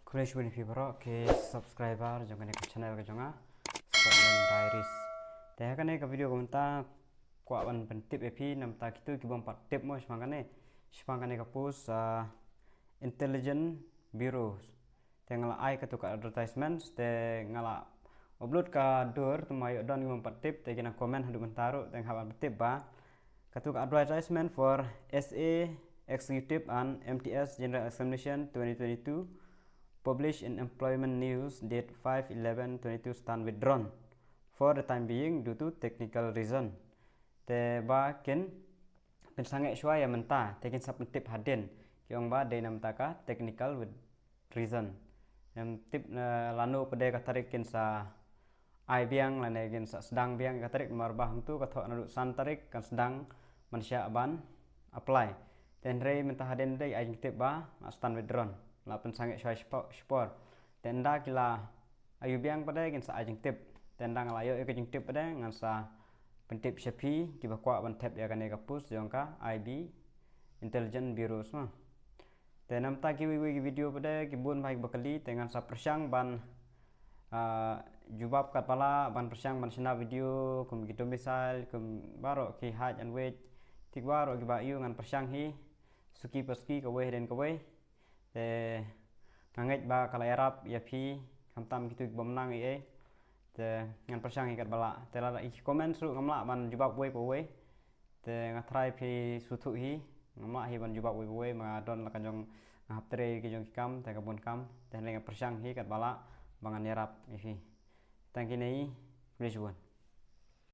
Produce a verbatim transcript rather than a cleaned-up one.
Khublei shibun ïa phi baroh ki subscriber jong kane ka channel ka jong nga, Scotland Diaries. Te ha kane ka video ka mynta kwah ban pyntip ïa phi namar kito ki bym pat tip mo shaphang kane, shaphang kane ka post, ah, Intelligence Bureau. Te nga la ai katu ka advertisements, te nga la upload ka dur, te ma ïoh don ki bym pat tip, te ki nang comment haduh mynta ruh, te nga hap ban pyntip ba katu ka advertisement for S A Executive and M T S General Examination twenty twenty-two, published in Employment News date five eleven twenty-two, stand withdrawn for the time being due to technical reason. Te ba kin pynsangeh shuwa ïa mynta, te kin sa pyntip hadien, ki ong ba dei namar ka technical with reason. Ym tip, eh, lano pat ka tarik kin sa ai biang lane kin sa sdang biang ka tarik, namar ba hangtu ka thoh naduh san tarik kan sdang ban shah ban apply. Te hynrei mynta hadien dei ai jingtip ba la stand withdrawn, la pynsangeh shuwa shpo-, shipor. Te ynda ki la ïoh biang pat kin sa ai jingtip. Te ynda nga la ïoh ïa ka jingtip pat ngan sa pyntip sha phi kiba kwah ban thep ïa kane ka post jong ka I B Intelligence Bureau sma. Te namar kiwei kiwei ki video pat ki bun bha kiba kylli, te ngan sa pyrshang ban, ah, jubab katba lah, ban pyrshang ban shna video kum ki domicile, kum baroh ki height and weight, te baroh kiba ïoh ngan pyrshang hi suki pa suki, kawei hadien kawei. Te nga ngeit ba ka la ïarap ïa phi, khamtam kito ki bym nang ei ei. Te ngan pyrshang hi katba lah. Te lada ki comment ruh ngam lah ban jubab uwei pa uwei, te nga tharai phi sngewthuh hi, ngam lah hi ban jubab uwei pa uwei, ma nga don la ka jong, nga hap trei ki jong ki kam, te ka bun kam, te hynrei nga pyrshang hi katba lah ba ngan ïarap ïa phi. Tang kine hi, khublei shibun.